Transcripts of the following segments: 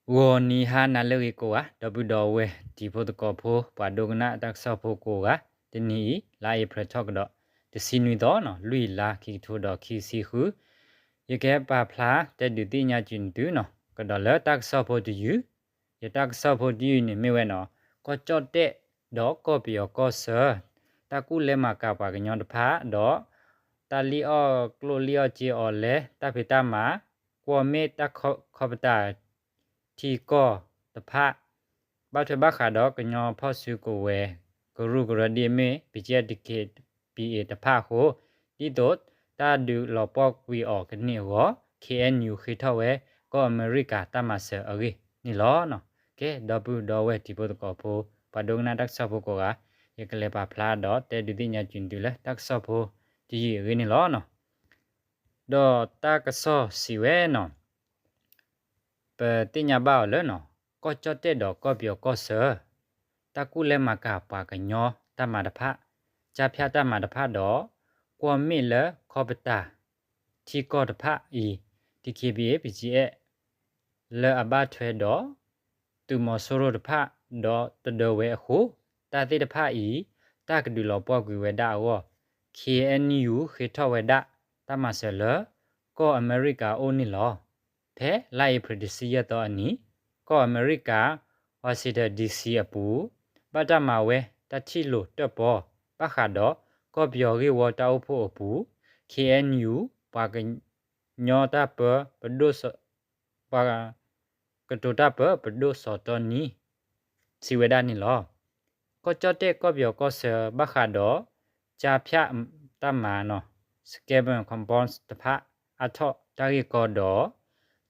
ဂီၤနံၤဟါနၤလၢအဂ့ၤကိးဂၤ ဒီပုၢ်ဒီဝဲၢ်တံၤဖိသကိးဖိ ပှၤဒိကနၣ်တၢ်ကစီၣ်ဖိကိးဂၤ, တနံၤအံၤ လါအ့ဖြ့ၣ်ထီၣ်ကဒီး တဆံနွံသီနီၤ လွံၢ်လါ ခံကထိဒီးခံဆံဃု, ယကပာ်ဖျါတဲဒုးသ့ၣ်ညါစၢၤသုနီၤ ကဒီးလၢတၢ်ကစီၣ်ဖိတယုၢ်, ယတၢ်ကစီၣ်ဖိတယုၢ်န့ၣ်မ့ၢ်ဝဲနီၤ, ကီၢ်ကၠီၣ်တဲၣ်ဒီးကီၢ်ပယီၤကီၢ်ဆၢ တၢ်ကူၣ်လဲမၤကၤပှၤကညီတဖၣ်ဒီး တၢ်လံၣ်အီၣ်ကျိၣ်လံၣ်အီၣ်စ့အီၤလဲ တၢ်ဖံးတၢ်မၤ ကွီၢ်မ့ၣ်တၢ်ခီပတာ် ထံကီၢ်တဖၣ် ဘၣ်ထွဲဘၣ်ဃးဒီးကညီဖီၣ်စုကဝဲၤ ကရူၢ်ကရၢဒ်အမ့ၢ် ပံကဲ DKBA တဖၣ်အဃိ, ဒ်သိးတၢ်ဒုးလီၤပှီၢ်ကွံာ်အီၤကန့ၢ်အဂီၢ် ခ့ၣ်အဲၣ်ယူၣ် ဃ့ထီၣ်ဝဲ ကီၢ်အမဲရကၤတၢ်မၤစၢၤအဂ့ၢ်န့ၣ်လီၤ. ကဲ ဒီပုၢ်ဒီဝဲၢ်တံၤဖိသကိးဖိ ပှၤဒိကနၣ်တၢ်ကစီၣ်ဖိကိးဂၤ, ယကလဲၤပာ်ဖျါဒီးတဲဒုးသ့ၣ်ညါစၢၤသုလၢတၢ်ကစီၣ်ဖိတယုၢ်အဂ့ၢ်န့ၣ်လီၤ. ဒီးတၢ်ကစီၣ်စံးဝဲနီၤ, ပသ့ၣ်ညါဘၣ်အီၤလၢနီၤ, ကီၢ်ကၠီၣ်တဲၣ်ဒီးကီၢ်ပယီၤကီၢ်ဆၢ တၢ်ကူၣ်လဲမၤကၤပှၤကညီတၢ်မၤတဖၣ်, ကၠါဖၠၣ်တၢ်မၤတဖၣ်ဒီး ကွီၢ်မ့ၣ်လၢခီပတာ် ထံကီၢ်တဖၣ်အံၤ DKBA BGF လၢအဘၣ်ထွဲဒီး သုးမီၤစိရိၤတဖၣ်ဒီးတဒၢဝဲအဃိ, တၢ်သ့ၣ်တဖၣ်အံၤ တၢ်ကဒုးလီၤပှီၢ်ကွံာ်ဝဲဒၣ်အဂီၢ် ခ့ၣ်အဲၣ်ယူၣ် ဃ့ထီၣ်ဝဲဒၣ် တၢ်မၤစၢၤလၢ ကီၢ်အမဲရကၤအအိၣ်န့ၣ်လီၤ. ဖဲလါအ့ဖြ့ၣ်တဆံယဲၢ်သီအနံၤ, ကီၢ်အမဲရကၤ Washington DC အပူၤ ဘၣ်တၢ်မၤဝဲတၢ်ထံၣ်လိာ်တၢၣ်ပီၢ် ဘၣ်ဃးဒီးကီၢ်ပယီၤဂ့ၢ်ဝီတၢ်အိၣ်ဖှိၣ်အပူၤ, ခ့ၣ်အဲၣ်ယူၣ် ပှၤကညီတၢ်ပၢ ပဒိၣ်စီၤ ပှၤကတိၤတၢ်ပၢ ပဒိၣ်စီၤတီနံ စံးဝဲဒၣ်န့ၣ်လီၤ. ကီၢ်ကၠီၣ်တဲၣ်ကီၢ်ပယီၤကီၢ်ဆၢ ဘၣ်ဃးဒီး ကၠါဖၠၣ်တၢ်မၤနီၤ scam and corruption တဖၣ် အါထီၣ်တၢ်ဂ့ၢ်ကီဒီး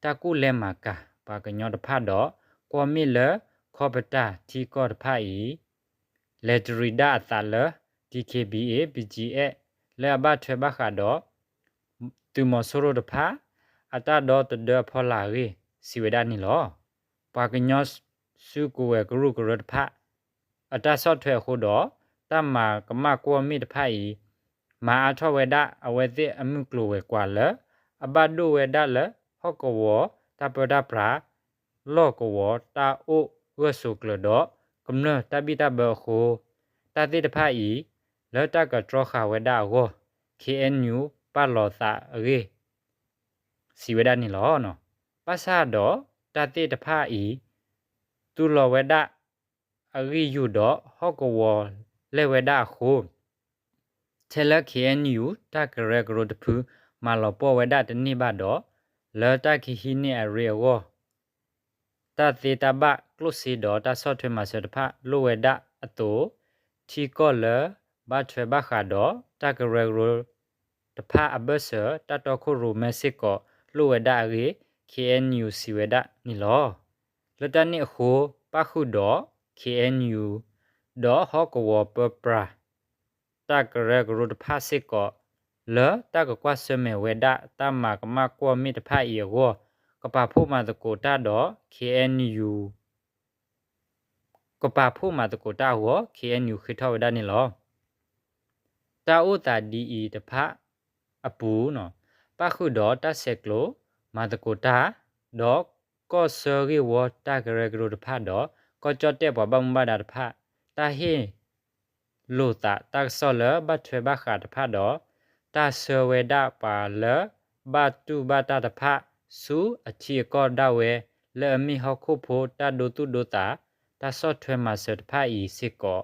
တၢ်ကူၣ်လဲမၤကၤပှၤကညီတဖၣ်ဒီး ကွီၢ်မ့ၣ်လၢခီပတာ်ထံကီၢ်တဖၣ်အံၤ လဲၤတရံးဒၣ်အသးလၢ DKBA BGF လၢအဘၣ်ထွဲဘၣ်ဃးဒီး သုးမီၤစိရိၤတဖၣ် အတၢ်ဒီသဒၢအဖီလာ်အဂ့ၢ် စံးဝဲဒၣ်န့ၣ်လီၤ. ပှၤကညီစုကဝဲၤကရူၢ်ကရၢတဖၣ် အတၢ်ဆီၣ်ထွဲအဃိဒီး တၢ်မၤကမၣ်ကွီၢ်မ့ၣ်တဖၣ်အံၤ မၤအါထီၣ်ဝဲဒၣ်အဝဲသ့ၣ်အမုၢ်ကျိၤဝဲၤကွာ်လၢ အဘၣ်ဒိၣ်ဝဲဒၣ်လၢဟီၣ်ကဝီၤတၢ်ပၢတၢ်ပြး လီၢ်ကဝီၤတၢ်အိၣ်ဂၢၢ်ဆိးကျၢၤဒီး ကမျၢၢ်တၢ်ဘံၣ်တၢ်ဘၢအဃိ, တၢ်သ့ၣ်တဖၣ်အံၤ လၢတၢ်ကတြီဃာ်ဝဲဒၣ်အဂီၢ် ခ့ၣ်အဲၣ်ယူၣ် ပာ်လီၤသးအဂ့ၢ် စံးဝဲဒၣ်န့ၣ်လီၤ. ဘၣ်ဆၣ်ဒီးတၢ်သ့ၣ်တဖၣ်အံၤ သူလီၤဝဲဒၣ်အဂံၢ်ယူၢ်ဒီး ဟီၣ်ကဝီၤလဲၢ်ဝဲဒၣ်အဃိ, ထဲလၢ ခ့ၣ်အဲၣ်ယူၣ် တၢ်ကရၢကရိတဖု မၤလီၤပှီၢ်ဝဲဒၣ်တန့ၢ်ဘၣ်ဒီး လၢတၢ်ကဟံးန့ၢ်အရ့အဂီၢ် တၢ်သ့တၢ်ဘၣ်ကျိၣ်စ့ဒီးတၢ်ဆီၣ်ထွဲမၤစၢၤတဖၣ်လိၣ်ဝဲဒၣ်အသိး, ထံကီၢ်လၢဘၣ်ထွဲဘၣ်ဃးဒီး တၢ်ကရၢကရိတဖၣ်အဘၢၣ်စၢၤ တၢ်တီခိၣ်ရိၣ်မဲစ့ၢ်ကီးလိၣ်ဝဲဒၣ်အဂ့ၢ် ခ့ၣ်အဲၣ်ယူၣ် စံးဝဲဒၣ်န့ၣ်လီၤ. လၢတၢ်န့ၣ်အဃိ ပၣ်ဃုာ်ဒီး ခ့ၣ်အဲၣ်ယူၣ် ဒီးဟီၣ်ကဝီၤပၢပြး တၢ်ကရၢကရိတဖၣ်စ့ၢ်ကီး လၢတၢ်ကကွၢ်ဆၢၣ်မဲာ်ဝဲဒၣ်တၢ်မၤကမၣ်ကွီၢ်မ့ၣ်တဖၣ်အံၤအဂီၢ် ကပာ်ဖှိၣ်မၤသကိးတၢ်ဒီး ခ့ၣ်အဲၣ်ယူၣ် ကပာ်ဖှိၣ်မၤသကိးတၢ်အဂီၢ် ခ့ၣ်အဲၣ်ယူၣ် ဃ့ထီၣ်ဝဲဒၣ်န့ၣ်လီၤ. တၢ်အိၣ်သးဒ်အံၤတဖၣ်အပူၤ ပၣ်ဃုာ်ဒီးတၢ်ဆဲးကျိးမၤသကိးတၢ် ဒီးကီၢ်ဆၢဂ့ၢ်ဝီတၢ်ကရၢကရိတဖၣ်ဒီး ကီၢ်ကၠီၣ်တဲၣ်ပှၤဘၣ်မူဘၣ်ဒါတဖၣ် တၢ်ဟ့ၣ် လိာ်သးတၢ်ကစီၣ်လၢဘၣ်ထွဲဘၣ်ဃးတဖၣ်ဒီး တၢ်ဆှၢဝဲဒၣ်ပှၤလၢဘၣ်တူၢ်ဘၣ်တၢ်တဖၣ် ဆူအထံအကီၢ်ဒၣ်ဝဲ လၢအမ့ၢ်ဟီၣ်ခိၣ်ဖိတၢ်ဒိသူၣ်ဒိသး တၢ်ဆီၣ်ထွဲမၤစၢၤတဖၣ်အံၤစ့ၢ်ကီး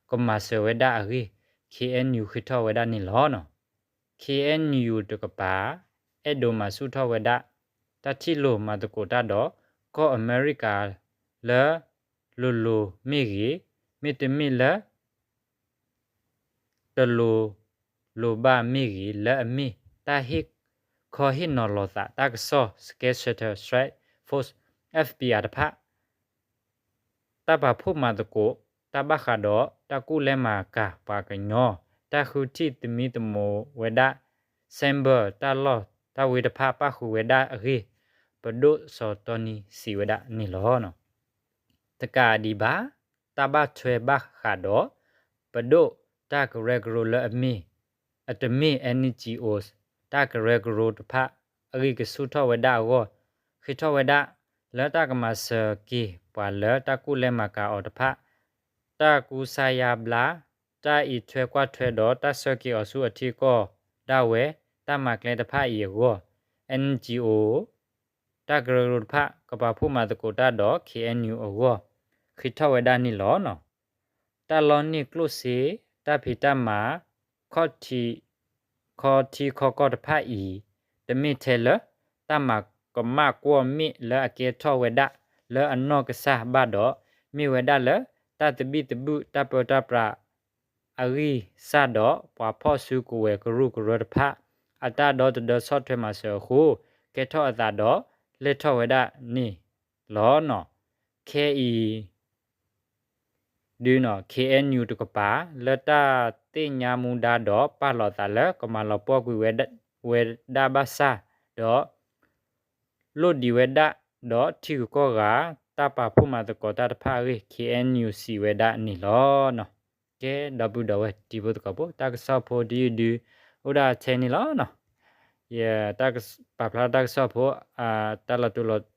ကမၤစၢၤဝဲဒၣ်အဂ့ၢ် ခ့ၣ်အဲၣ်ယူၣ် ဃ့ထီၣ်ဝဲဒၣ်န့ၣ်လီၤ. ခ့ၣ်အဲၣ်ယူၣ် တကပၤ အဲၣ်ဒိးမၤဆူၣ်ထီၣ်ဝဲဒၣ် တၢ်ထံၣ်လိာ်မၤသကိးတၢ်ဒီး ကီၢ်အမဲရကၤ လၢလိၤလိၤမ့ၢ်ဂ့ၤ, မ့တမ့ၢ်လၢ တလိၤလိၤဘၣ်မ့ၢ်ဂ့ၤ လၢအမ့ၢ်တၢ်ဟ့ၣ်ခီဟ့ၣ်နီၤလိာ်သးတၢ်ကစီၣ် Special Strike Force FPR တဖၣ် တၢ်ပာ်ဖှိၣ်မၤသကိး တၢ်ဘၣ်ဃးဒီးတၢ်ကူၣ်လဲမၤကၤပှၤကညီ, တၢ်ဃုထံၣ်သမံသမိးဝဲဒၣ် December တၢ်လီၢ်တၢ်ဝ့တဖၣ် ပၣ်ဃုာ်ဝဲဒၣ်အဂ့ၢ် ပဒိၣ်စီၤတီနံ စံးဝဲဒၣ်န့ၣ်လီၤ. တကးဒံးဘၣ် တၢ်ဘၣ်ထွဲဘၣ်ဃးဒီး ပဒိၣ်တၢ်ကရၢကရိလၢအမ့ၢ် အတမ့ၢ် NGOs တၢ်ကရၢကရိတဖၣ် အဂံၢ်ကဆူၣ်ထီၣ်ဝဲဒၣ်အဂီၢ် ဃ့ထီၣ်ဝဲဒၣ် လၢတၢ်ကမၤစၢၤက့ၤပှၤလၢတၢ်ကူၣ်လဲၤမၤကၤအီၤတဖၣ်, တၢ်ကူစါယါဘျါ, တၢ်အံးထွဲကွၢ်ထွဲဒီးတၢ်ဆှၢက့ၤအီၤဆူအထံအကီၢ်ဒၣ်ဝဲ, တၢ်မၤကျဲတဖၣ်အံၤအဂီၢ်, NGO တၢ်ကရၢကရိတဖၣ် ကပာ်ဖှိၣ်မၤသကိးတၢ်ဒီး KNU အဂီၢ် ဃ့ထီၣ်ဝဲဒၣ်န့ၣ်လီၤ. တၢ်လီန့ၢ်ကျိၣ်စ့ တၢ်ဖံးတၢ်မၤ ခီၣ်ထံးခီကီၢ်တဖၣ်အံၤ, တမ့ၢ်ထဲလၢ တၢ်မၤကမၣ်ကွီၢ်မ့ၣ်လၢအကဲထီၣ်ဝဲဒၣ်လၢအနီၢ်ကစၢ်ဘၣ်ဒီး, မ့ၢ်ဝဲဒၣ်လၢ တၢ်သဘံၣ်သဘုၣ်တၢ်ပၢတၢ်ပြး အဂံၢ်စၢ်ဒီး ပှၤဖီၣ်စုကဝဲၤကရူၢ်ကရၢတဖၣ် အတၢ်ဒီသဒၢဆီၣ်ထွဲမၤစၢၤအဃိ, ကဲထီၣ်အသးဒီး လဲၢ်ထီၣ်ဝဲဒၣ်န့ၣ်လီၤ. ခဲအံၤ ဒုး KNU တကပၤ လၢတၢ်သ့ၣ်ညါမူဒါဒီး ပာ်လီၤသးလၢကမၤလီၤပှီၢ်ကွံာ်ဝဲဒၣ်ဘၣ်ဆၣ်ဒီး လိၣ်ဒံးဝဲဒၣ်ဒီးထံဂုၤကီၢ်ဂၤ တၢ်ပာ်ဖှိၣ်မၤသကိးတၢ်တဖၣ်အဂ့ၢ် KNU စံးဝဲဒၣ်န့ၣ်လီၤ. ကဲ ဒီပုၢ်ဒီဝဲၢ်တံၤဖိသကိးဖိ တၢ်ကစီၣ်ဖိတယုၢ်ဒု အိၣ်ဒၣ်ထဲန့ၣ်လီၤ. ယတၢ်ပာ်ဖျါတၢ်ကစီၣ်ဖိ တၢ်လီၤတူာ်လီၤ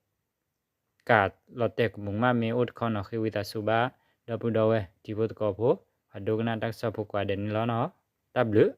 ကးလီၤတဲာ်ကမူးကမၣ်မ့ၢ်အိၣ်တခီနီၤ ဃ့ဝံသးစူၤဘၣ် ဒီပုၢ်ဒီဝဲၢ်တံၤဖိသကိးဖိ ပှၤဒိကနၣ်တၢ်ကစီၣ်ဖိကိးဂၤဒဲးန့ၣ်လီၤ. တၢ်ဘျုး